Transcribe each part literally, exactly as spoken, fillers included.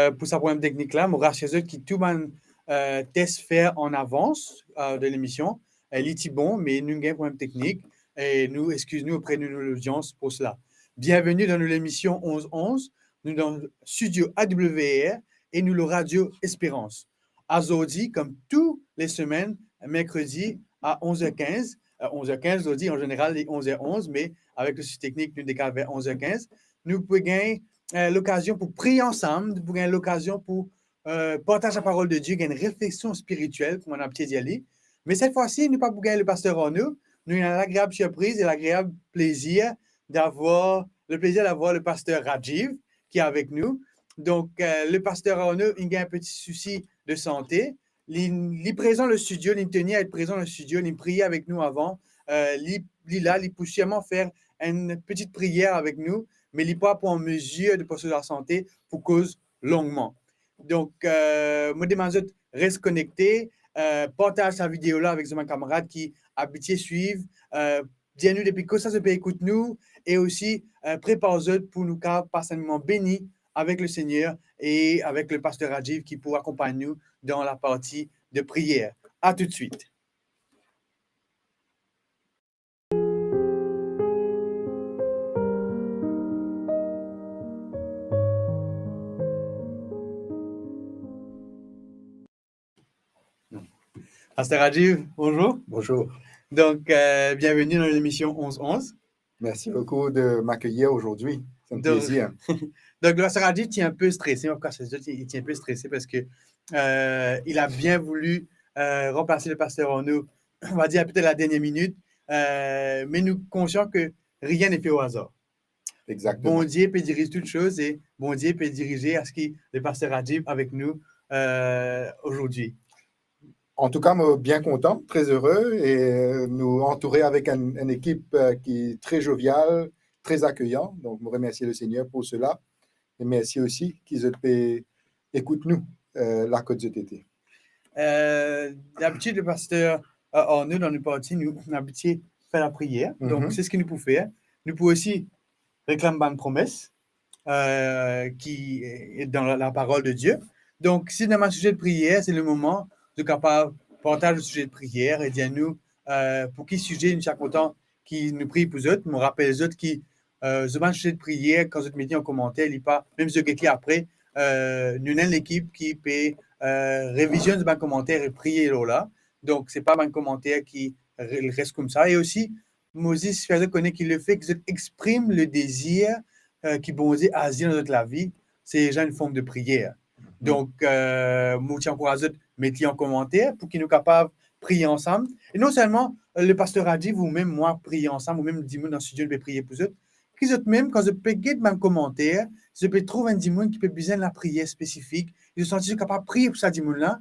euh, pou sa problem teknik la, mo rasir zot ki tou bann, euh, tes fer an avans, euh, de lemision, euh, li ti bon, me nou gagn problem teknik, e nou exkiz nou opre nou, nou lodians pou sela. Bienveni dan nou lemision onz onz, nou dan studio A W R e nou lor Radio Espérance. Azordi, kom tou le semenn, merkredi a onz er kinz, euh, onz er kinz zordi, an zeneral li onz er onz, me avek le sousi teknik, nou dekal ver onz er kinz, nou pou gagn, euh, lokazion pou priye ansam, nou pou gagn lokazion pou, euh, partaz laparol de Die, gagn refleksion spiritiel, kouma nou abitie dir li. Me set fwa si, nou pa pou gagn le paster Arnaud, nou ena lagreab sirpriz e lagreab plezir davwar, le plezir davwar le paster Rajiv ki avek nou. Donk, euh, le paster Arnaud, li gagn peti sousi de sante. Li, li prezan le studio, li tenir a et prezan le studio, li priye avek nou avan. Euh, li, li la, li pou sirman fer enn peti priyer avek nou, me li pa pou an mezir de port so lasante pou koz longman. Donk, euh, mo demann zot res konekte, euh, partaz sa video la avek zot bann kamarad ki abitie swiv, euh, dir nou depi kosa zot pe ekout nou, e osi, euh, prepar zot pou nou kapav pas enn moman beni avek le Segner e avek le paster Rajiv ki pou akonpagn nou dan laparti de priyer. A toutswit. Paster Rajiv, bonzour. Bonzour. Donk, euh, bienveni dan lemision onz onz. Merci beaucoup de m'accueillir aujourd'hui. C'est un plaisir. Donk, donk, le paster Rajiv ti inpe strese, an tou ka, li ti inpe strese parski, euh, li ti bien voulu, euh, ranplas le paster Arnaud, on va dire, peut-être à la dernière minute, euh, me nou konsian ki rien n'est fait au hasard. Exactement. Bondie pe diriz tou soz e Bondie pe dirize aski le paster Rajiv avek nou, euh, azordi. An tou ka, mo bien kontan, tre ere, e nou antoure avek enn, enn ekip, euh, ki tre jovial, tre akeyan. Donk, mo remersie le Segner pou sela. E mersi osi ki zot pe ekout nou, euh, la kot zot ete. Euh, dabitid, le paster, euh, Arnaud, dan nou parti, nou, nou abitie fer lapriyer. Donk, se seki nou pou fer. Nou pou osi reklam bann promes, euh, ki, euh, dan la, laparol de Die. Donk, si nou ena size de priyer, se le moman de kapav partaz le size de priyer e dir nou, euh, pou ki size nou ti a kontan ki nou priye pou zot. Mo rapel zot ki, euh, zot bann size de priyer, kan zot met li an komanter, li pa, mem si zot get li apre, euh, nou ena enn lekip ki pe, euh, revizionn zot bann komanter e priye lor la. Donk, se pa bann komanter ki re-, res koumsa. E osi, mo zis fer zot kone ki lefe ki zot exprim le dezir, euh, ki Bondie azir dan zot lavi, se deza enn form de priyer. Donk, euh, mo ti ankouraz zot met li an komanter pou ki nou kapav priye ansam. E non selman, euh, le paster Rajiv ou mem mwa priye ansam, ou mem dimoun dan studio, nou pe priye pou zot. Ki zot mem, kan zot pe get bann komanter, zot pe trouv enn dimoun ki pe bizin lapriyer spesifik, zot santi zot kapav priye pou sa dimoun la,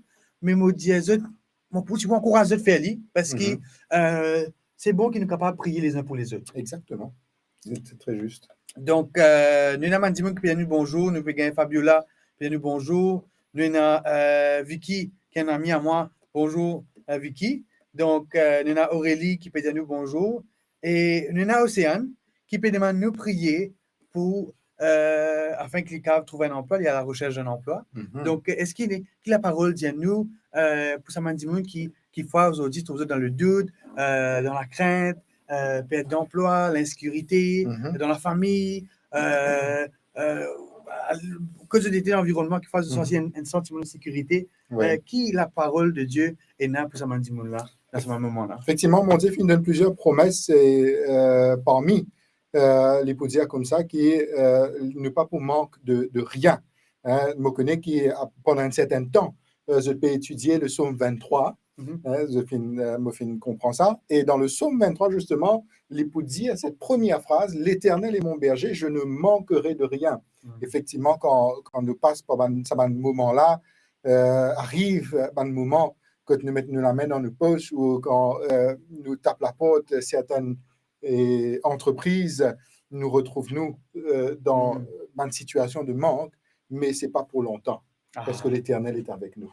me mo dir zot, mo pou, ti pou ankouraz zot fer li, parski, euh, se bon ki nou kapav priye les uns pour les autres. Exactement. Se tre zis. Donk, euh, nou ena bann dimoun ki pe dir nou bonzour, nou pe gagn Fabiola, pe dir nou bonzour. Nou ena, euh, Vicky, ki enn ami a mwa. Bonzour, euh, Vicky. Donk, euh, nou ena Aurélie ki pe dir nou bonzour. E nou ena Océane ki pe demann nou priye pou, euh, afin ki li kapav trouv enn anplwa, li a la recherche d'un emploi. Donk, eski li, ki laparol dir nou, euh, pou sa bann dimoun ki, ki fwa azordi trouv zot dan le dout, euh, dan lakrint, euh, pert danplwa, linsekirite, dan lafami, euh, euh, kot zot ete, lanvironnman, ki fwa zot santi enn, enn santiman de sekirite, euh, ki laparol de Die ena pou sa bann dimoun la, dan sa bann moman la? Efektivman, Bondie finn donn plizier promes, e, euh, parmi, euh, li pou dir koumsa ki, euh, nou pa pou mank de, de rien. Hein, mo kone ki, a, pandan enn sertenn tan, euh, zot pe etidie le Psaume vingt-trois, hein, zot finn, euh, mo finn konpran sa. E dan le Psaume vingt-trois, justement, li pou dir set premie fraz, L'Éternel est mon berger, je ne manquerai de rien. Efektivman, kan, kan nou pas par bann, sa bann moman la, euh, ariv, euh, bann moman kot nou met nou lame dan nou pos ou kan, euh, nou tap laport, euh, sertenn, e, antrepriz, nou retrouv nou, euh, dan bann sitiasion de mank, me se pa pou lontan, parski Leternel est avec nous.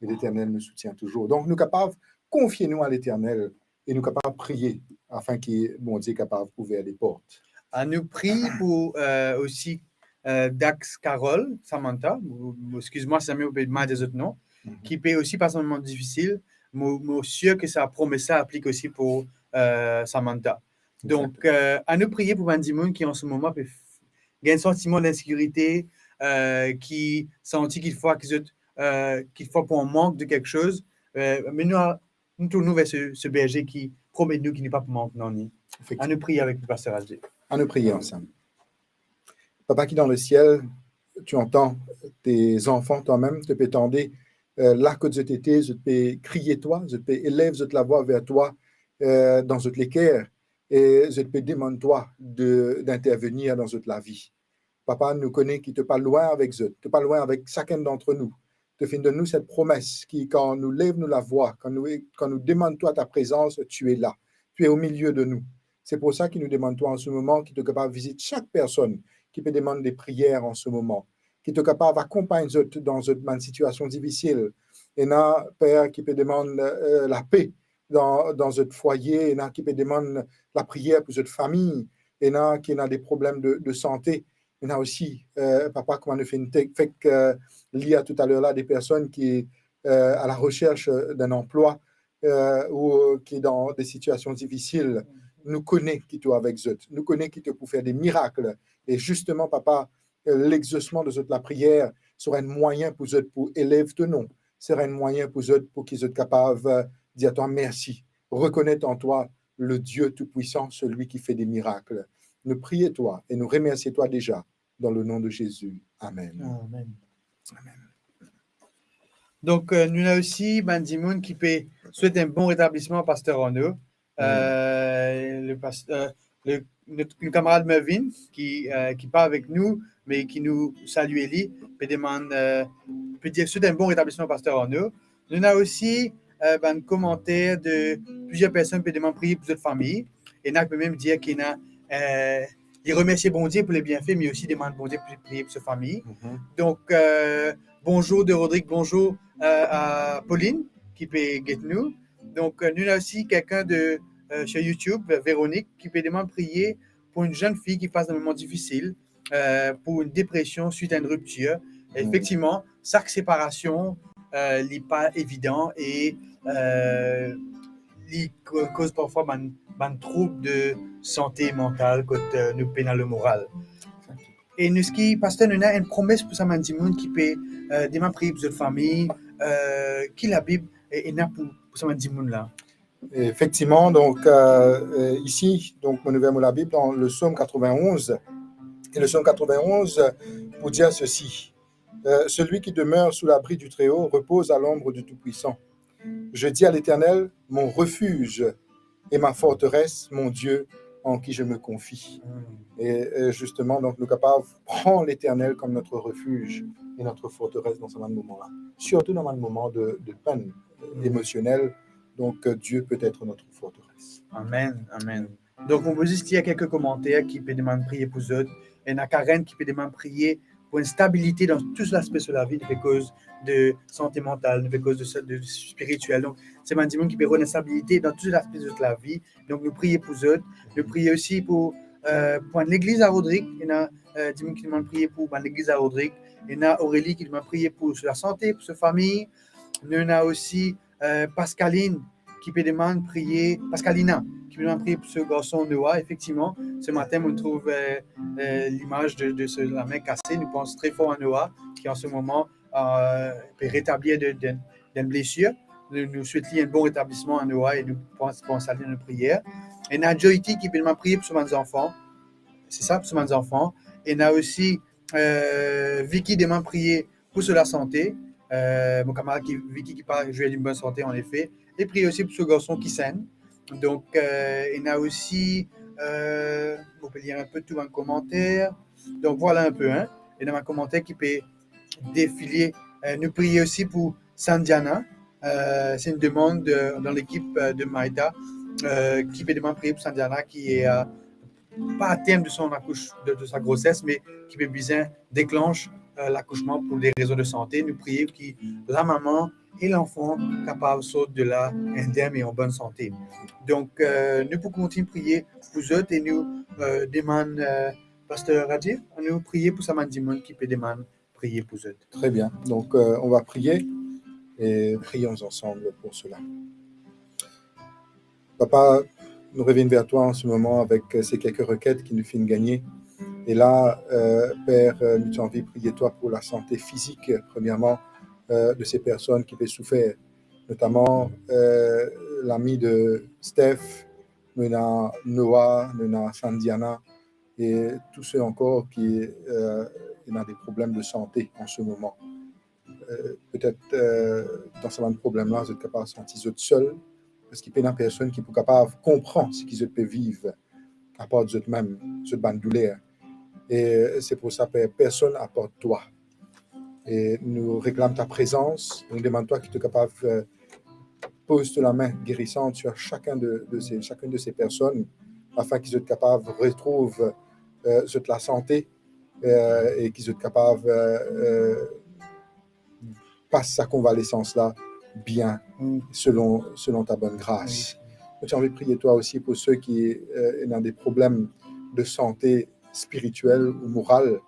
E Leternel nou soutien touzour. Donk, nou kapav konfie nou a Leternel e nou kapav priye afin ki Bondie kapav ouver leport. Ah, nou priye pou, euh, osi, euh, Dax Carol, Samantha, mo, mo, eskiz mwa si zame mo pe mal dir zot non, ki pe osi pas enn moman difisil. Mo, mo sir ki sa promes la aplik osi pou, euh, Samantha. Donk, euh, anou priye pou bann dimoun ki an se moman pe f-, gagn santiman linsekirite, euh, ki santi kikfwa ki zot, euh, kikfwa pou an mank de kiksoz. Euh, me nou a, nou tourn nou ver se, se berze ki promet nou ki nou pa pou mank nanye. Efektivman. Anou priye avek nou, Paster Alger. Anou priye ansam. Papa ki dan lesiel, tu antan tes zanfan twa mem, to pe tande, euh, la kot zot ete, zot pe kriye twa, zot pe elev zot lavwa ver twa, euh, dan zot leker, e zot pe demann twa de, d'intervenir dan zot lavi. Papa, nou kone ki to pa lwin avek zot, to pa lwin avek sakenn dantre nou. To finn donn nou set promes ki kan nou lev nou lavwa, kan nou, kan nou demann twa ta prezans, tu es là. Tu es au milieu de nous. Se pou sa ki nou demann twa an se moman ki to kapav vizit sak personn ki pe demann de priyer an se moman, ki to kapav akonpagn zot dan zot bann sitiasion difisil. Ena, Per, ki pe demann, euh, lape dan, dan zot fwaye, ena ki pe demann lapriyer pou zot fami, ena ki ena de problem de, de sante. Ena osi, euh, Papa, kouma nou finn te-, fek, euh, lir toutaler la, de personn ki, euh, à la recherche d'un emploi, euh, ou ki dan de sitiasion difisil. Nou kone ki to avek zot. Nou kone ki to pou fer de mirak. E zisteman, Papa, euh, lexosman de zot lapriyer sera enn mwayin pou zot pou elev to non. Sera enn mwayin pou zot pou ki zot kapav, euh, dir twa mersi. Rekonet an twa le Dieu tout-puissant, celui qui fait des miracles. Nou priye twa e nou remersie twa deza dan le nom de Jésus. Amen. Amen. Amen. Donk, euh, nou ena osi bann dimoun ki pe swet enn bon retablisman Paster Arnaud. Mm. Euh, le pas-, euh, le, nou, nou kamarad Mervyn, ki, euh, ki pa avek nou, me ki nou salie li, pe demann, euh, pe dir swet enn bon retablisman Paster Arnaud. Nou ena osi, euh, bann komanter de plizier personn pe demann priye pou zot fami. Ena ki pe mem dir ki ena, euh, li remersie Bondie pou le bienfe, me osi demann Bondie pou priye pou so fami. Mhm. Donk, euh, bonzour de Rodrigue, bonzour, euh, a Pauline ki pe get nou. Donk, euh, nou ena osi kelkenn de, euh, sur YouTube, Véronique, ki pe demann priye pou enn zenn fi ki pas dan moman difisil, euh, pou enn depresion swit a enn riptir. Mm. Efektivman, sak separasion, euh, li pa evidan e, euh, li ko-, koz parfwa bann, bann troub de sante mantal kot, euh, nou pena lemoral. E nou, eski, Paster, nou ena enn promes pou sa bann dimoun ki pe, euh, demann priye pou zot fami, euh, ki Labib e, ena pou, pou sa bann dimoun la? Efektivman, donk, euh, euh, isi, donk, mo ouver mo Labib dan le Psaume quatre-vingt-onze. E le Psaume quatre-vingt-onze pou dir sesi, euh, celui qui demeure sous l'abri du Très-Haut repose à l'ombre du Tout-Puissant. Je dis à l'Éternel, mon refuge et ma forteresse, mon Dieu en qui je me confie. Mm. E, e zisteman, donk, nou kapav pran Leternel kom nou refiz e nou forteres dan sa bann moman la. Sirtou dan bann moman de, de penn, mm, emosionel. Donk, euh, Dieu peut être notre forteresse. Amen, amen. Donk, nou pou zis lir kelke komanter ki pe demann priye pou zot. Ena Karen ki pe demann priye pou enn stabilite dan tou laspe so lavi, nou pe koz de sante mantal, nou pe koz de sa, de spiritiel. Donk, se bann dimoun ki pe rod enn stabilite dan tou laspe de zot lavi. Donk, nou priye pou zot. Nou priye osi pou, euh, pou bann legliz a Rodrig. Ena, euh, dimoun ki demann priye pou bann legliz a Rodrig. Ena Aurélie ki demann priye pou so lasante, pou so fami. Nou ena osi euh, Pascaline ki pe demann priye, Pascalina, ki pe demann priye pou so garson Noah. Efektivman, se matin, mo trouv, euh, euh, limaz de, de so lame kase. Nou pans tre for a Noah, ki an se moman, euh, pe retablir de, de, d'enn blesir. Nou, nou swet li enn bon retablisman a Noah e nou pans, pans a li dan nou priyer. Ena Joyty ki pe demann priye pou so bann zanfan. Se sa, pou so bann zanfan. Ena osi, euh, Vicky demann priye pou so lasante. Euh, mo kamarad ki, Vicky ki pa zwe li bonn sante, anefe. E priye osi pou so garson ki senn. Donk, euh, ena osi, euh, mo pe lir enn pe tou bann komanter. Donk, vwala enn pe, hein. Ena bann komanter ki pe defile. Euh, nou priye osi pou Sandiana. Euh, se enn demann de, dan lekip, euh, de Maïda, euh, ki pe demann priye pou Sandiana, ki, euh, pa a term de son akous-, de, de sa groses, me ki pe bizin deklanch, euh, lakousman pou de rezon de sante. Nou priye ki lamama e lanfan kapav sort de la endenn e an bonn sante. Donk, euh, nou pou kontign priye pou zot e nou, euh, demann, euh, Pasteur Rajiv, anou priye pou sa bann dimoun ki pe demann priye pou zot. Très bien. Donc, euh, on va prier et prions ensemble pour cela. Papa, nou revinn ver twa an se moman avek, euh, se kelke rekèt ki nou finn gagne. E la, euh, Per, euh, nou ti anvi priye twa pou lasante fizik, euh, premierman, euh, de se personn ki pe soufer, notaman, euh, lami de Steph, nou ena Noah, nou ena Sandiana, e tou se ankor ki, euh, ena de problem de sante an se moman. Euh, petet, euh, dan sa bann problem la, zot kapav santi zot sel, parski pena personn ki pou kapav konpran seki zot pe viv, apar zot mem, zot bann douler. E se pou sa, Per, personn apar twa. E nou reklam ta prezans, nou demann twa ki to kapav, euh, poz to lame gerisan sur chacun de, de ces, chacune de ces personnes, afin ki zot kapav retrouv, euh, zot lasante, euh, e ki zot kapav, euh, euh, pas sa konvalesans la bien, Mm. selon, selon ta bonne grâce. Oui. Nou ti anvi priye twa osi pou se ki, euh, ena de problem de sante spiritiel ou moral.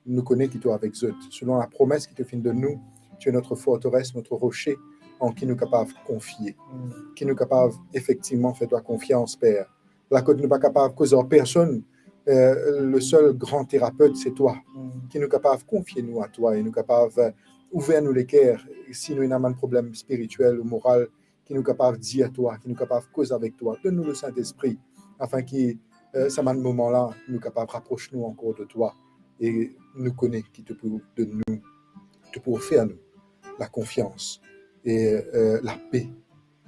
Nou kone ki to avek zot. Selon lapromes ki to finn donn nou, tu es notre forteresse, notre rocher, an ki nou kapav konfie, Mm. ki nou kapav efektivman fer twa konfians, Per. La kot nou pa kapav koz ar personn, euh, le sel gran terapet se twa, Mm. ki nou kapav konfie nou a twa e nou kapav, euh, ouver nou leker, si nou ena bann problem spiritiel ou moral, ki nou kapav dir twa, ki nou kapav koz avek twa. Donn nou Lesintespri, afin ki, euh, sa bann moman la, nou kapav rapros nou ankor de twa. E nou kone ki to pou donn nou, to pou ofer nou lakonfians e, euh, lape.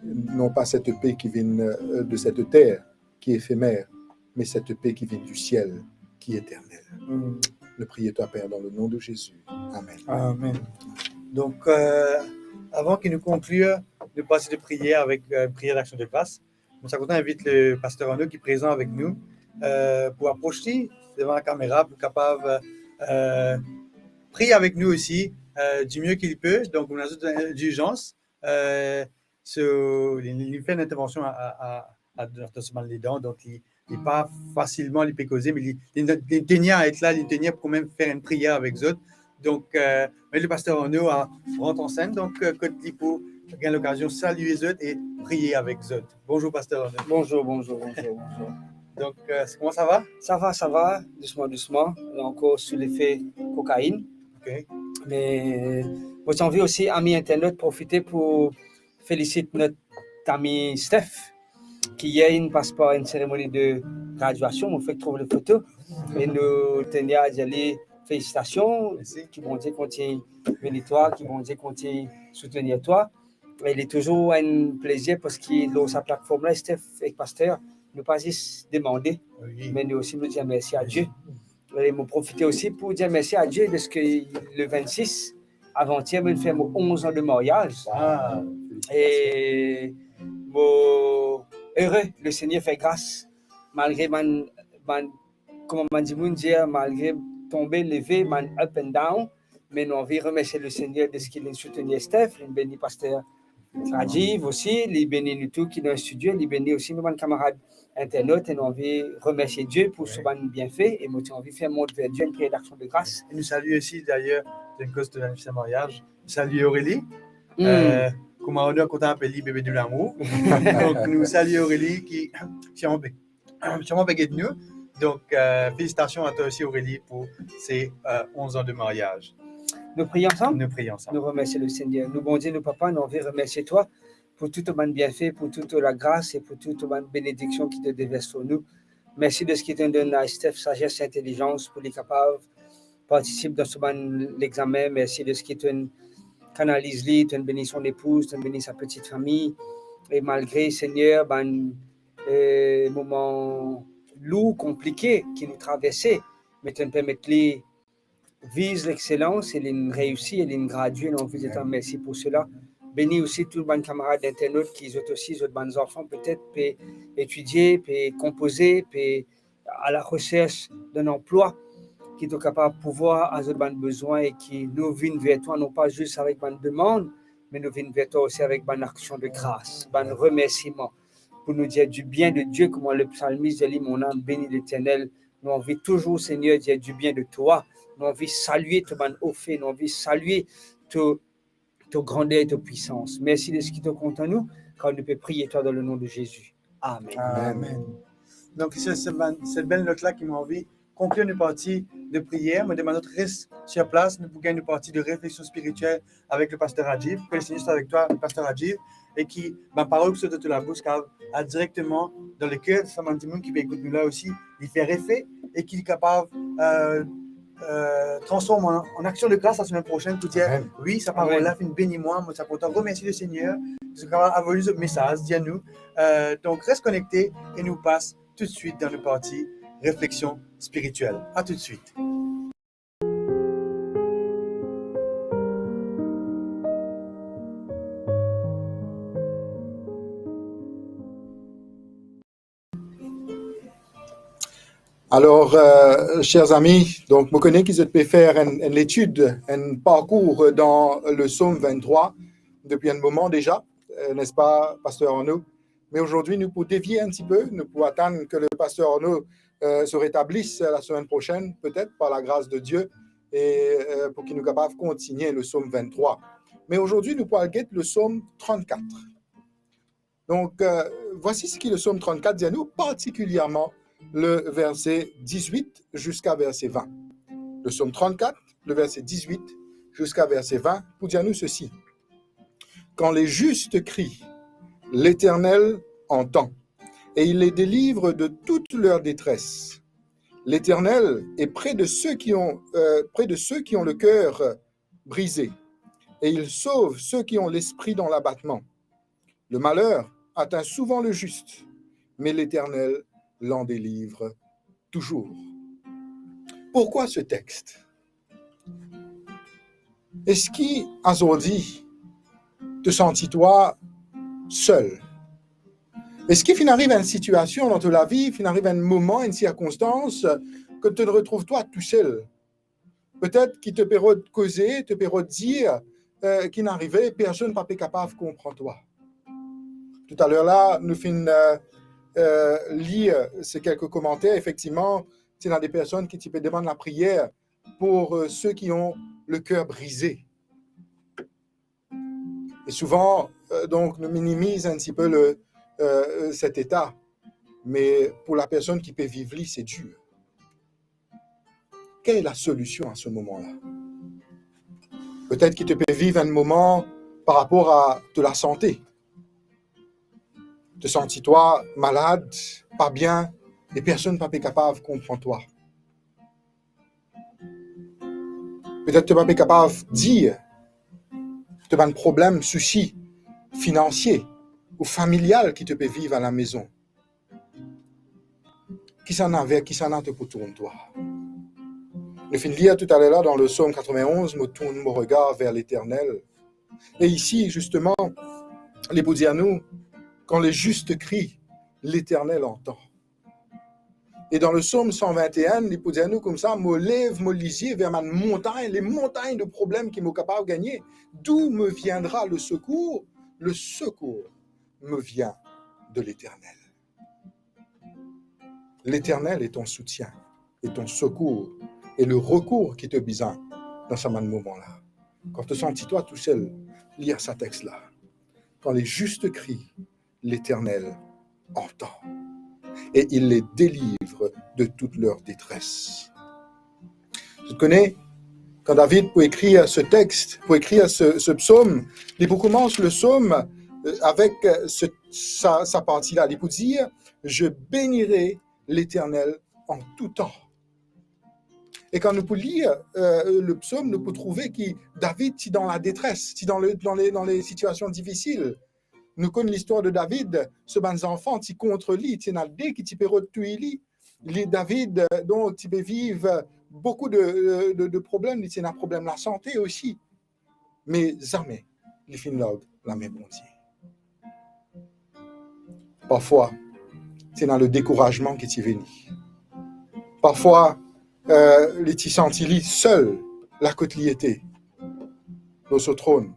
Non pa cette paix qui vient, euh, de cette terre, qui est éphémère, mais cette paix qui vient du ciel, qui est éternelle. Mm. Nou priye twa, Per, dan le nom de Jésus. Amen. Amen. Donk, euh, avan ki nou konklir, nou pas de priyer avek, euh, priyer d'aksion de gras. Nou ti kontan invit le Pasteur Arnaud ki prezan avek nou, euh, pou apros li devan lakamera, pou kapav, euh, priye avek nou osi, euh, du mieux qu'il peut. Donk, nou ena zot, euh, dirzans, euh, so, li, li fer enn intervansion a, a, a, a, dan, dan so bann ledan, donk li, li pa fasilman, li pe koze, me li, li, li tenir a et la, li tenir pou kanmem fer enn priyer avek zot. Donk, euh, met le Pasteur Arnaud a rant an senn, donk, euh, kot li pou gagn lokazion salie zot e priye avek zot. Bonzour, Pasteur Arnaud. Bonzour, bonzour, bonzour, bonzour. Donk, euh, kouma sa va? Sa va, sa va, dousman, dousman. La ankor sou lefe kokainn. Ok. Me mo ti anvi osi, ami internet, profite pou felisit not ami Steph, ki yer inn pas par enn seremoni de graduasion, mo fek trouv le foto, e nou tenir a dir li felisitasion, Mersi. Ki Bondie kontign beni twa, ki Bondie kontign soutenir twa. E li touzour enn plezir parski lor sa platform la, Steph ek Pasteur, nou pa zis demande, Wi. Me nou osi nou dir mersi a Die. E mo profite osi pou dir mersi a Die deski le vennsis, avantier, mo finn fer mo onz an de maryaz. Wow, felisitasion. E mo ere, Lesegner fer gras, malgre bann, bann, kouma bann dimoun dir, malgre tonbe, leve, bann up and down, me nou anvi remersie Lesegner deski li soutenir Steph, li beni Pasteur Rajiv osi, li beni nou tou ki dan studio, li beni osi nou bann kamarad internet, e nou anvi remersie Die pou so bann bienfe, e mo ti anvi fer mont ver Die enn priyer d'aksion de gras. E nou salie osi, dayer, dan koz de laniverser maryaz, nou salie Aurélie. Hmm. Euh, kouma nou kontan apel li bebe de lamour. Donk, nou salie Aurélie ki, si on pe sirman pe get nou. Donk, euh, felisitasion a twa osi, Aurélie, pou se, euh, onz an de maryaz. Nou priye ansam? Nou priye ansam. Nou remersie Lesegner. Nou Bondie, nou Papa, nou anvi remersie twa pou tou to bann bienfe, pou tou to lagras e pou tou to bann benediksion ki to devers lor nou. Mersi deski to donn a Steph sazes, intelizans pou li kapav partisip dan so bann lexamen. Mersi deski to kanaliz li, to beni son lepouz, to beni sa petite famille. E malgre, Segner, bann, euh, moman lour, konplike ki nou traverse, me to permet li viz lexselans e linn reisi e linn gradie, nou anvi dir twa mersi pou sela. Beni osi tou bann kamarad internet ki zot osi, zot bann zanfan petet pe etidie, pe konpoze, pe a la resers dan enn anplwa ki to kapav pourvwar a zot bann bezwin e ki nou vinn ver twa, non pa zis avek bann demann, me nou vinn ver twa osi avek bann aksion de gras, bann remersiman, pou nou dir dibien de Die, kouma le psalmis dir li, "Mon âme bénit l'Éternel, Nou anvi touzour, Segner, dir dibien de twa. Nou anvi salie to bann ofer, nou anvi salie to, to grander e to pwisans. Mersi deski to kontan nou, kar nou pe priye twa dan le nom de Jésus. Amen. Amen. Donk, se, se bann, se bel not la ki mo anvi konklir nou parti de priyer. Mo demann zot res sir plas, nou pou gagn nou parti de refleksion spiritiel avek le paster Rajiv. Ke le Segner swa avek twa, paster Rajiv, e ki bann parol ki sort dan to labous kapav al direkteman dan leker sa bann dimoun ki pe ekout nou la osi, li fer efe e ki li kapav, euh, euh, transform an, an aksion de gras lasemenn prosenn pou dir, amen, wi, sa parol la finn beni mwa, mo ti kontan remersie le Segner, zot kapav avoy zot mesaz, dir nou. Euh, donk, res konekte e nou pas toutswit dan nou parti refleksion spiritiel. A toutswit. Alor, euh, ser zami, donk, mo kone ki zot pe fer enn, enn letid, enn parkour dan le Psaume vingt-trois depi enn moman deza, euh, n'est-ce pas, paster Arnaud? Me azordi, nou pou devie enn tipe, nou pou atann ke le paster Arnaud, euh, se retablis, euh, lasemenn prosenn, petet, par lagras de Die, e, euh, pou ki nou kapav kontigne le Psaume vingt-trois. Me azordi, nou pou al get le Psaume trente-quatre. Donk, euh, vwasi seki le Psaume trente-quatre dir nou, partikilierman le verse dix-huit ziska verse vingt. Le Psaume trente-quatre, le verse dix-huit ziska verse vingt, pou dir nou sesi. Quand les justes crient, l'Éternel entend, et il les délivre de toute leur détresse. L'Éternel est près de ceux qui ont, euh, près de ceux qui ont le cœur brisé, et il sauve ceux qui ont l'esprit dans l'abattement. Le malheur atteint souvent le juste, mais l'Éternel l'en délivre toujours. Pourquoi ce texte? Eski azordi to santi twa sel? Eski finn ariv enn sitiasion dan to lavi, finn ariv enn moman, enn sirkonstans ke to retrouv twa tousel? Petet ki to pe rod koze, to pe rod dir, euh, ki finn arive, personn pa pe kapav konpran twa. Toutaler la, nou finn, euh, euh, lir se kelke komanter, efektivman, ti ena de personn ki ti pe demann lapriyer pour, euh, ceux qui ont le cœur brisé. E souvan, euh, donk, nou minimiz enn tipe le, euh, set eta. Me pou la personn ki pe viv li, se dir. Quelle est la solution à ce moment-là? Petet ki to pe viv enn moman par rapor a to lasante. To santi twa malad, pa bien, e personn pa pe kapav konpran twa. Petet to pa pe kapav dir to bann problem, sousi finansie ou familial ki to pe viv alamezon. Kisannla, ver kisannla to pou tourn twa? Nou finn lir toutaler la dan le Psaume quatre-vingt-onze, mo tourn mo regar ver Leternel. E isi, zisteman, li pou dir nou, quand les justes crient, l'Éternel entend. E dan le Psaume cent vingt et un, li pou dir nou koumsa, mo lev mo lizie ver bann montagn, les montagnes de problèmes ki mo kapav gagne. D'où me viendra le secours? Le secours me vient de l'Éternel. L'Éternel est ton soutien et ton secours et le recours ki to bizin dan sa bann moman la. Kan to santi twa tousel, lir sa text la. Quand les justes crient, l'Éternel entend et il les délivre de toute leur détresse. Zot kone, kan David pou ekrir se text, pou ekrir se, se psom, li pou koumans le psom, euh, avek, euh, se, sa, sa parti la. Li pou dir, je bénirai l'Éternel en tout temps. E kan nou pou lir, euh, le psom, nou pou trouve ki David ti dan ladetres, ti dan le, dan le, dan le sitiasion difisil. Nou konn listwar de David, so bann zanfan ti kont li, ti ena de ki ti pe rod touy li. Li, David, euh, donk, ti pe viv, euh, boukou de, euh, de, de problem, li ti ena problem lasante osi. Me zame li finn larg lame Bondie. Parfwa, ti ena le dekourazman ki ti vini. Parfwa, euh, li ti santi li sel, la kot li ete, lor so tronn.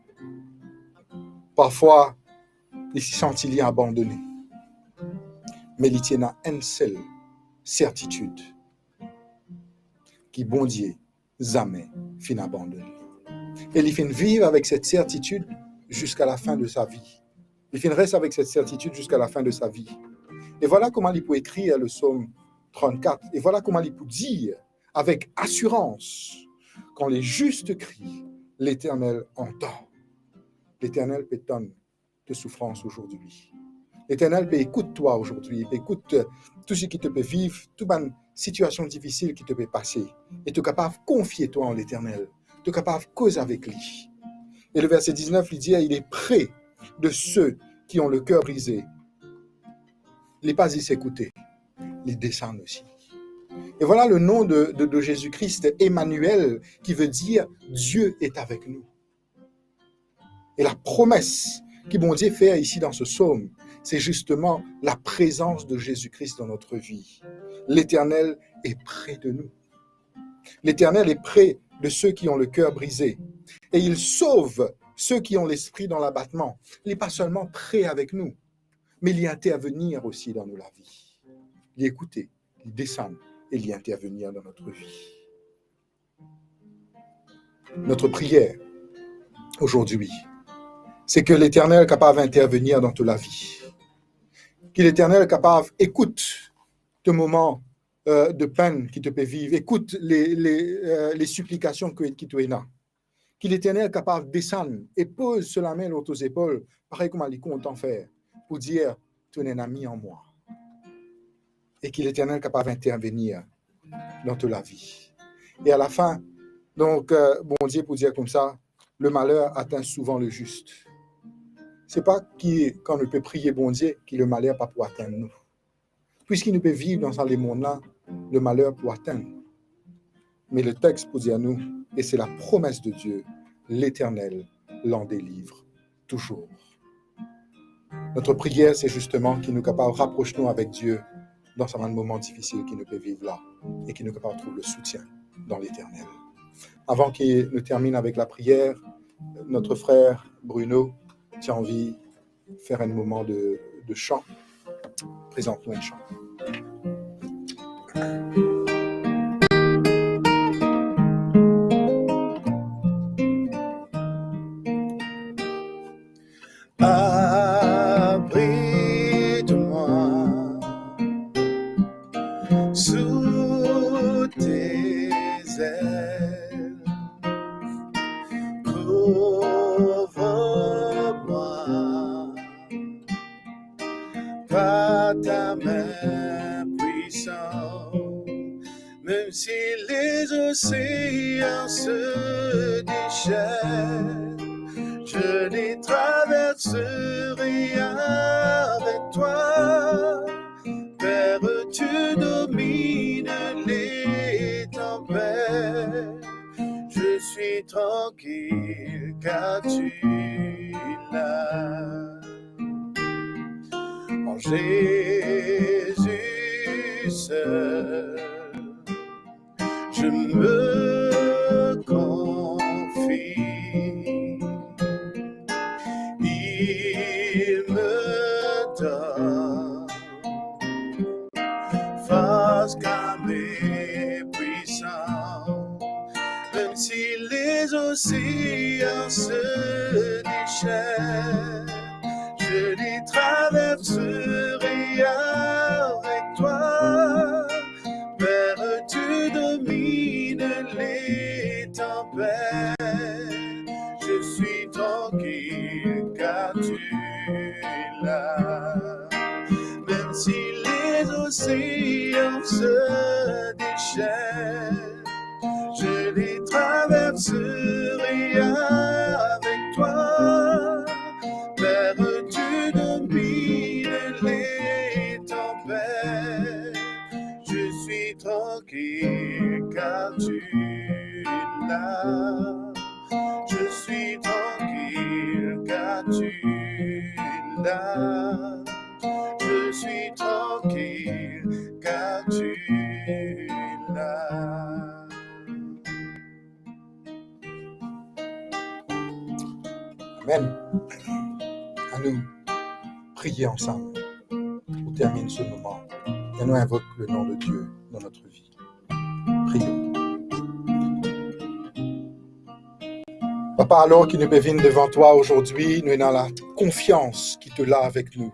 Parfwa, li ti santi li abandone. Me li ti ena enn sel sertitid, ki Bondie zame finn abandonn li. E li finn viv avek set sertitid ziska lafin de sa vi. Li finn res avek set sertitid ziska lafin de sa vi. E vwala kouma li pou ekrir le Psom trannkat. E vwala kouma li pou dir avek asirans, kan le zis kri, Leternel antan. Leternel pe tann to soufrans azordi. Leternel pe ekout twa azordi, pe ekout, eh, tou seki to pe viv, tou bann sitiasion difisil ki to pe pase, e to kapav konfie twa an Leternel, to kapav koz avek li. E le verse diznef, li dir, il est près de ceux qui ont le cœur brisé. Li pa zis ekoute, li desann osi. E vwala le nom de, de, de Jésus-Christ, Emmanuel, qui veut dire Dieu est avec nous. Et la promesse ki Bondie fer isi dan se psom, c'est justement la présence de Jésus-Christ dans notre vie. L'Éternel est près de nous. L'Éternel est près de ceux qui ont le cœur brisé. Et il sauve ceux qui ont l'esprit dans l'abattement. Li pa selman pre avek nou, me li intervenir osi dan nou lavi. Li ekoute, li desann e li intervenir dan nou lavi. Notre prière aujourd'hui, c'est que l'Éternel kapav intervenir dan to lavi. Ki Leternel kapav ekout to moman, euh, de penn ki to pe viv, ekout le, le, euh, le siplikasion ki, ki to ena. Ki Leternel kapav desann e poz so lame lor to zepol, parey kouma li kontan fer, pou dir, to ena enn ami an mwa. E ki Leternel kapav intervenir dan to lavi. E alafin, donk, euh, Bondie pou dir koumsa, le malheur atteint souvent le juste. Se pa ki, kan nou pe priye Bondie, ki le maler pa pou atenn nou. Piski nou pe viv dan sa lemond la, le maler pou atenn nou. Me le text pou dir nou, et c'est la promesse de Dieu, l'Éternel l'en délivre toujours. Notre prière, c'est justement ki nou kapav rapros nou avek Die dan sa bann moman difisil ki nou pe viv la e ki nou kapav trouv le soutien dan Leternel. Avan ki nou terminn avek lapriyer, notre frère Bruno ti anvi fer enn moman de, de chan. Prezant nou enn chan. Abrite-moi sous tes ailes, couvre-moi par ta main puissante. Même si les océans se déchaînent, je les traverserai avec toi. Père, tu domines les tempêtes. Je suis tranquille car tu es là. En Jésus seul, je me confie. Il me donne force car mes puissants. Même si les océans se déchaînent, je les traverserai avec toi. Père, tu domines les tempêtes. Je suis tranquille car tu es là. Même si les océans se déchaînent, je les traverserai avec toi. Père, tu domines les tempêtes. Je suis tranquille car tu es là. Je suis tranquille car tu es là. Je suis tranquille car tu es là. Amen. Anou priye ansam pou terminn se moman. E nou invok le nom de Dieu dans notre vie. Prions. Papa, alor ki nou pe vinn devan twa azordi, nou ena lakonfians ki to la avek nou.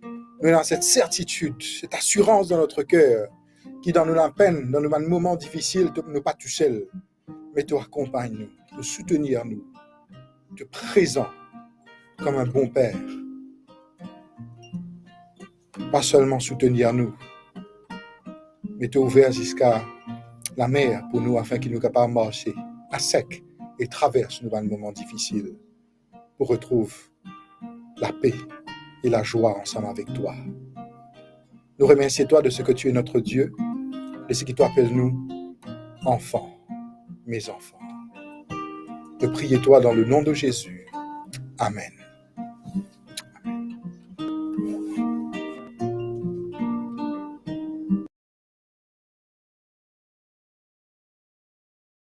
Nou ena set sertitid, set asirans dan nou ker, ki dan nou lapenn, dan nou bann moman difisil, to, nou pa tousel, me to akonpagn nou, to soutenir nou, to prezan kouma enn bon per. Pa selman soutenir nou, me to ouver ziska lamer pou nou, afin ki nou kapav marse asek e travers nou bann moman difisil, pou retrouv lape e lazwa ansam avek twa. Nou remersie twa de ce que tu es notre Dieu, de ce que tu appelles nous enfants, mes enfants. Nou priye twa dan le nom de Jésus. Amen.